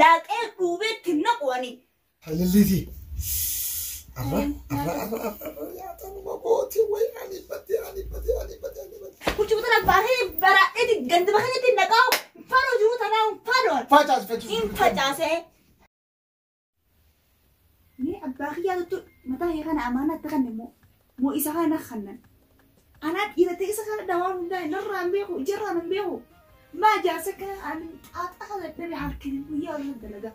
Laaqee dhuubeetti naqu ani. Lilliiti. Arra arra arra arra nyaatanuma gooti wayi ani badde ani badde ani badde ani badde. Huccuu tana baasee baraadheeti ganduma keenyatti naqaa faroo jiru tanaa faroo. Facaas Hin facaasee. Mee abbaa kiyyaa mataa kee kana amaanaatti kan immoo moo isa kana kannan. Anaa dhiira ta'e isa kana dawaan hundaa narraa hin beeku ijarraan hin beeku. Maa jaarsa kana ani xaaxaa kana dhabe halkan guyyaa irra dalaga.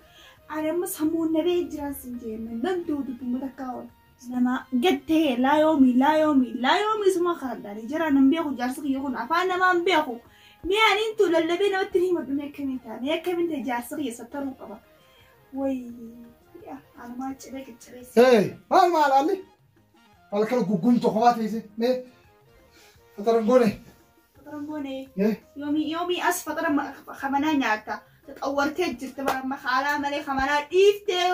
Ani amma sammuun nabee jiraan sin jeenna danda'u dubbuma takkaa oolu. Nama gad ta'e laa yoomii laa yoomii laa yoomii suma kana ijarraan hin beeku jaarsa kiyya kun afaan namaa hin beeku. Mee aniin tu lallabee namatti hin himadhu mee akkamiin ta'a mee akkamiin ta'e jaarsa kiyya sattaruu qaba. Wayii anumaa ciree qiccireessa. Hey maal maal alli? Maal kana guggumtu kophaa teesse mee fataran goone. Fataran goone. Eh Yoomii yoomii as fatara kamanaa nyaatta. Xaxawwartee jirti bara makaalaa malee kamanaa dhiiftee.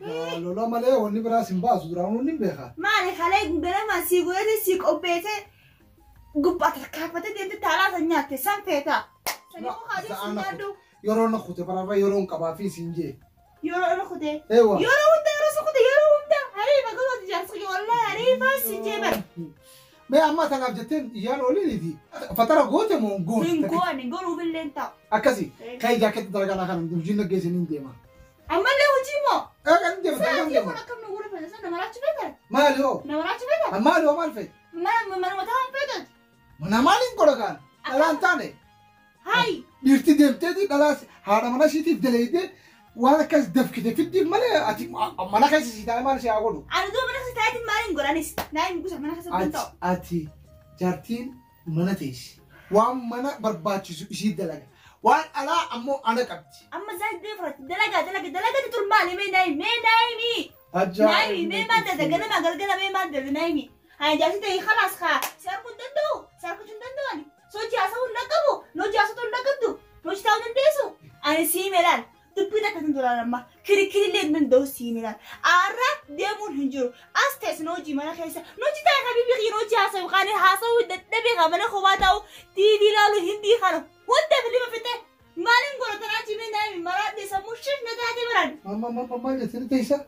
Ati lola malee wanni biraas hin baasu duraan wanni hin beekaa. Maali kalee ganama sii godhate sii qopheesse gubbaa tarkaanfatee deemte taalaa san nyaatte san feeta. Sanii koo haadhi si nyaadhu. Yeroo na kute bararra yeroo hin qabaa fi siin jee. Yeroo irra kute. Eewa. Yeroo hunda yeroo si kute yeroo hunda hariifa gosooti jaarsa kiyya wallahi hariifa si jee bara. Mee amma tanaaf jetteen iyyaan ooliiniti. Fatara goote moo hin goone? Hin goone gonuuf illee hin ta'u. Akkasi kai jaaketti dalagaa kana hojii naggeessanii hin deema. Ammallee hojii moo? Eega hin deema dalagaa hin Sa'aatii deema. kun akkam nu gurra fedha nama raachuu feeta? Maali hoo? Nama raachuu feeta? Maali hoo maal fe'e? Mana manuma taa'an feetat? Mana maaliin godha kaan? Dhalaan taane Hayi! dhiirti deemteeti dhalaas haadha mana ishiitiif daleeyitee waan akkas dafkite fiddiif malee ati mana keessa sii taa'e maal ishee haa godhu? Ani duuba mana keessa taa'eetiin maaliin godhanis? Naa hin gusa mana keessa hin Ati ta'u. ati jaartiin mana teessi. Waan mana barbaachisu ishii dalaga. Waan alaa ammoo ana qabdi. Amma zaayit fudhatti dalagaa dalaga dalaga tur maali mee naayi mee naayi naayi mee maal dalaga ganama galgala mee maal dalaga naayi. Ani jaarsi ta'e khalaas kaa si arguu hin danda'u si arguu hin danda'u ani sochii haasa'uu hin dhaqqabu nochi haasa'uu hin dhaqqabdu nochi taa'uu dandeessu ani sii meelaal dubbii takka hin duraan amma kirikkirillee hin danda'u sii meelaal aarra deemuun hin jiru as teessu nochi mana keessa nochi taa'e habibi kiyya nochi haasa'u kaani haasa'uu dadhabee kaa mana kophaa taa'u tiivii ilaalu hindii kana hunda filima fixe maaliin godha tanaa jimee naayimi maraadhe sammuu shif na taate biraan. Mamma mamma maal jettee teessa?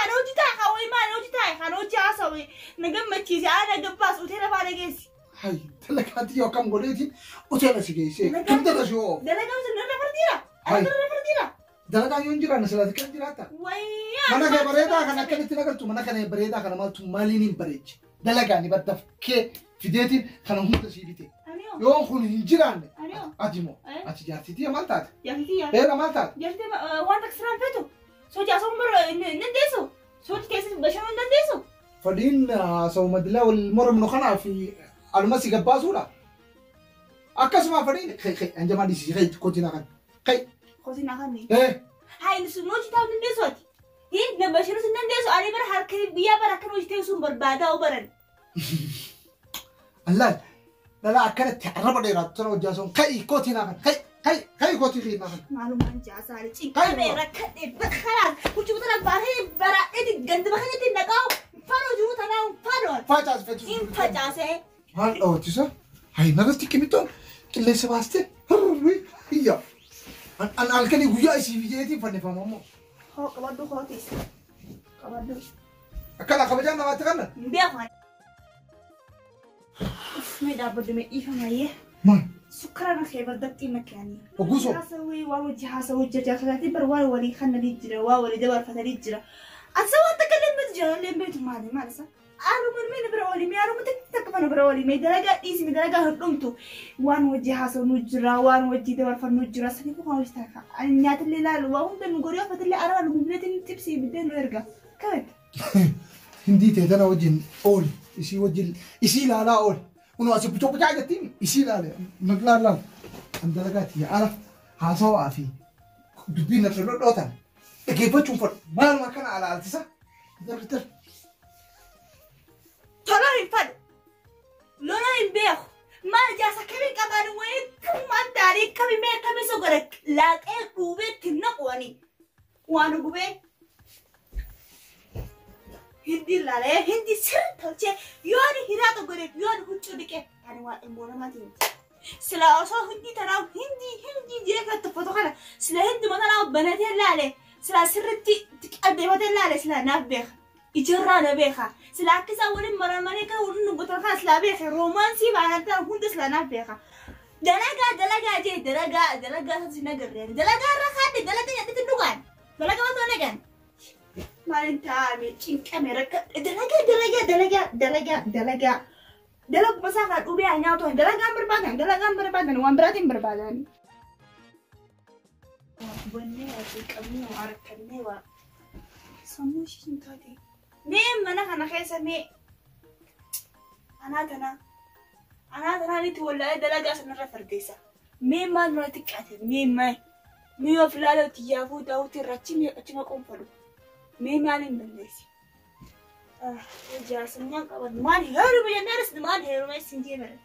Kan hojii taa'e kan wayii maal hojii taa'e kan hojii haasa'u na gammachiise ana gabbaas uteela faana geessi. Hay dalagaatti yoo akkam godheetiin uteela si geessee dugdata si hoo. Dalagaa sun irra fardiira. Hay. Irra fardiira. Dalagaan yoo hin jiraanne silaati kan jiraata. Wayyaa. Mana kee bareedaa kana akkamitti nagartu mana kana bareedaa kana maaltu maaliin hin bareeche. Dalagaan baddafkee fideetiin kana hunda sii bite. Aniyoo. Yoo kun hin jiraanne Aniyoo. ati moo ati jaartiitii maal taate? Jaartitii yaa. Beela maal taate? Jaartitii waan takka siraan feetu. Sochii haasa'uu bara hin dandeessu. Sochii keessatti bashannanuu hin dandeessu. Fadhiin haasa'u madilaa wal mormnu kanaa fi aluma si gabbaasuudha. Akkasuma fadhiin kai kai anjamaa dhiisii kai kotinaa kan kai Kotinaa kan. ee Hayi hojii taa'uu dandeessu ati. Hin na bashannanuu hin dandeessu. Ani bara harka guyyaa bara akkan hojii ta'e sun barbaadaa baran. Allah dhala akkanatti arraba dheeraatu tana hojjaa sun kai kotinaa kan kai kai kai kotii kiinaa kan. Maalumaan jaasaale cinqamee rakkadhee bakkalaas huccuu tana baasee baraadheeti ganduma keenyatti naqaa faroo jiru tanaa faroo. Facaas facaas. Hin facaasee. Maal dhawatisa? Hay narratti qimixoon qilleensa baastee hirri iyya. An halkanii guyyaa isii biyyeetiin fannifama ammoo. Hoo qabadhu hootis. Qabadhu. Akkana kabajaan namaatti kanna. Hin beeku ani. Mee dhaabbadhu mee dhiifamayyee. Maal? Sukkara na kee bardaqxii na keenye. Ogusoo. Haasawii waan hojii haasawuu jira jaarsatii bar waan walii kannanii jira waan walii dabarfatanii jira. Asa waan takka illee beektu jaalallee beektu maali maal isa? Aaruma mee na bira oolii mee aaruma takka takka mana bira oolii mee dalagaa dhiisi mee dalagaa hin dhumtu. Waan hojii haasawuu jira waan hojii dabarfannu jira sanii kun waan hojii takka. Ani nyaatallee ilaalu waa hunda nu gorii uffatallee araba nu bilbileetiin tibsii biddeen nu erga. Kabajta. Hindii ta'e tana wajjin ooli isii wajjin isii ilaalaa ooli. Kunoo asii bucoo bucaa jettiin isii ilaale naglaan laal. An dalagaati ala haasawaa fi dubbiin na dhodhootan dhaggeeffachuun fadhu maaluma akkana ala altisa. Darbi darbi. Tola hin fadhu. Lola hin beeku. Maal jaarsa kamiin qabaan wayii kammaan taanii kami mee kami isa godha laaqee dhuubeetti naqu ani. Waan gubee. Hindi ilaalee hindi sirri tolchee yoo ani hiraata godhe yoo ani huccuu dhiqe ani waan ilmoo namaatiin miti. Sila osoo hindi tanaa hindi jee kan tuffatu kana sila hinduma tanaa banatee laale sila sirriitti qalbeeffatee laale sila naaf beeka. Ijarraa na beeka. Sila akka isaan waliin maramanii kan waliin nugutan kana sila beeka. Roomaansii baanaan hunda sila naaf beeka. Dalagaa dalagaa jee dalagaa dalagaa si nagarreen dalagaa irra kaadde dalagaa nyaatatti dhugaan dalagaa waan nagaan. Maalin taa'ame cinqame rakka dalagaa dalagaa dalagaa dalagaa dalagaa. Dalaguma isaa kan dhubee haa nyaatu dalagaan barbaadan dalagaan barbaadan waan biraatiin barbaadan. Bonnee waa cinqamnee waa rakkannee waa sammuu ishee hin taate. Mee mana kana keessa mee anaa tanaa nitti wallaalee dalagaa sanarra fardeessa. Mee maal nurra xiqqaate mee maal mee of ilaaluu xiyyaafuu daawutti irrachi mee achuma qoonfadhu mee maal hin balleessi. Jaarsummaan qaban maal heeruma jennaanis maal heeruma isin jeemara.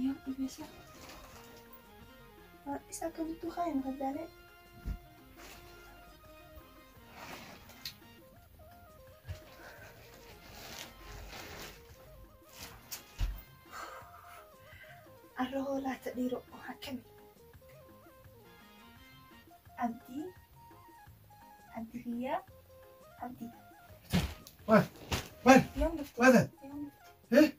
Ya, biasa. Isa kebutuhan kadang. Arroh lah tadiru hakim. Abdi, Abdiya, Abdi. Wah, wah, wah, eh?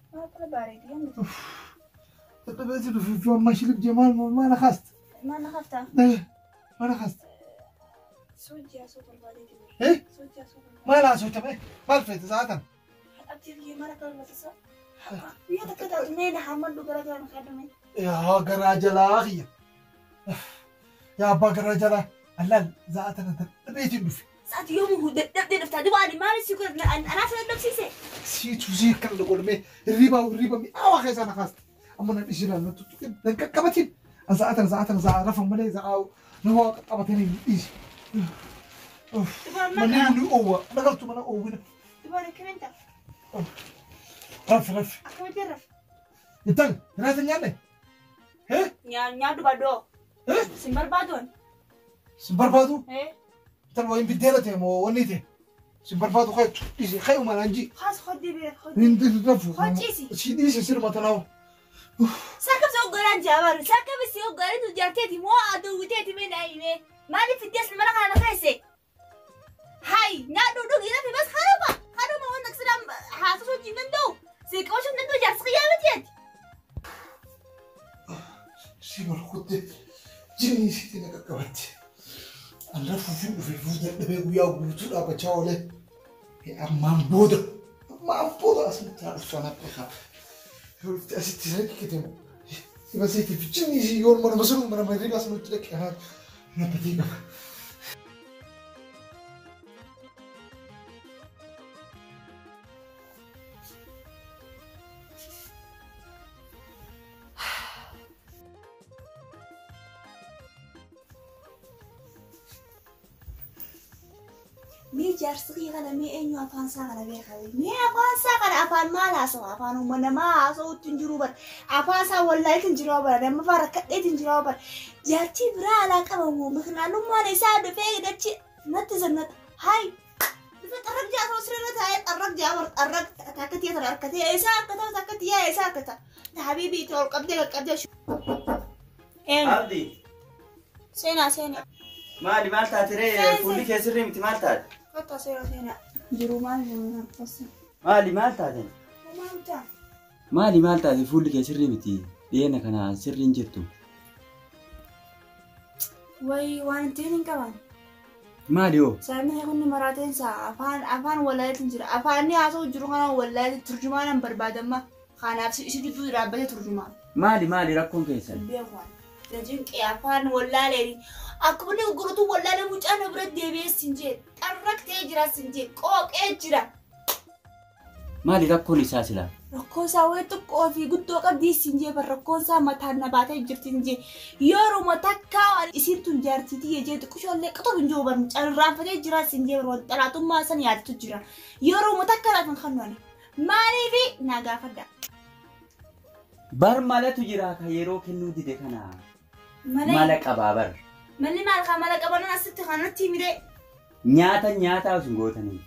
ما شرب جمال ما نخست. ما نخفت. ما نخست. صوت يا صوت البادي. ايه؟ صوت يا صوت. ما لها صوت ايه؟ ما الفت ساعتها. أبتي ما لك ولا تصل. يا تكتب مين حمد وقرأت خدمة. يا قراجة أخي. يا أبا قراجة الله زعتنا بيتي بفي. ساعة يوم هو دب دب دب ما نسي كل أنا عارفة نفسي سي. سي تزير كان نقول مي الربا والربا مي أوا خيس أنا خاص. أما أنا بيجي لنا تتوكل كبتين. زعتنا زعتنا زع رفع ملي زعاو نهو قبتين إيش. مني أوه نقلت منا أوه. تبغى كم أنت؟ رف رف. أكمل رف. يتن راسن يعني. إيه؟ نيا دبادو. إيه؟ سمبر بادون. سمبر بادو؟ إيه. ترى وين بديلته مو ونيته. سمبر بادو خير إيش خير ما نجي. خلاص خدي بير خدي. نندي رف. خد إيشي. شيء إيش يصير ما تلاو. ساكب سوق قران جابر ساكب سوق قران تجارتي مو عدوتي من أيمه ما لي في الدرس المرة أنا خايسة. هاي نادو دوغ إذا في بس خربة خربة وانك سلام حاسس وجي نندو سيكوش نندو جالس قيامتي. سيبر خدي جيني سيتنا كعبتي. أنا فوفي في فوزة نبي ويا وجود أبى تشاولة. أمام بودا أمام بودا أصلا تعرف شو أنا بخاف. أستي كده. بس في جيني يوم مرة مسلم مرة ما يدري بس نترك أنا أنا بديك. مي جارسقي غلا مي إنيو أفان ساغلا بيخوي مي أفان ساغلا أفان ما لا سو أفان ومنا ما سو تنجرو بر أفان سا والله تنجرو بر لما فرق تنجرو بر جارتي برا لا كم مخنا نما نسا دفع دتش نتزنت هاي دفع ترك جا سو سرنا هاي ترك جا بر ترك تاكتي تركتي إيسا كتا تاكتي إيسا كتا حبيبي تقول قبضة قبضة شو عبدي سينا سينا مالي مال تاتري فولي كسرني مت مال تات قطع سيرة هنا جرومان مالي مال تاتي مالي مال تاتي فولي كسرني متي لينا كان سرين جرتو وي وان تينين كمان Maali hoo? Saayibni kun maraateen isaa afaan wallaatiin jira. Afaan haasa'u jiru kana wallaatiin turjumaanan barbaadamma. Kanaaf isi gidduu dhaabbatee turjumaan. Maali maali rakkoon keessan? Beekwaan. Jinqee afaan wallaaleeni. Akkuma inni gurguratu wallaalee mucaan na bira deebi'ee sin jee. Xarraqtee jira sin jee. Qooqee jira. Maali rakkoon isaa silaa? Rakkoo isaa wayii xiqqoo fi guddoo qabdii sin jee bar rakkoon isaa mataan na baatee jirti sin jee. Yeruma takka isiin tun jaartiitii jee xiqqishoollee qotoo hin jiru bar mucaan irraanfatee jira sin jee bar xalaatummaa san yaadatu jira. Yeruma takka laaf hin kennu ani. Maaliifi naa gaafadha. Bar malatu jira ka yeroo kennuu dide kana. Mala qabaa bar. Malli maal kaa mala qabanan asitti kanatti himire. Nyaata nyaataa osoo hin gootanii.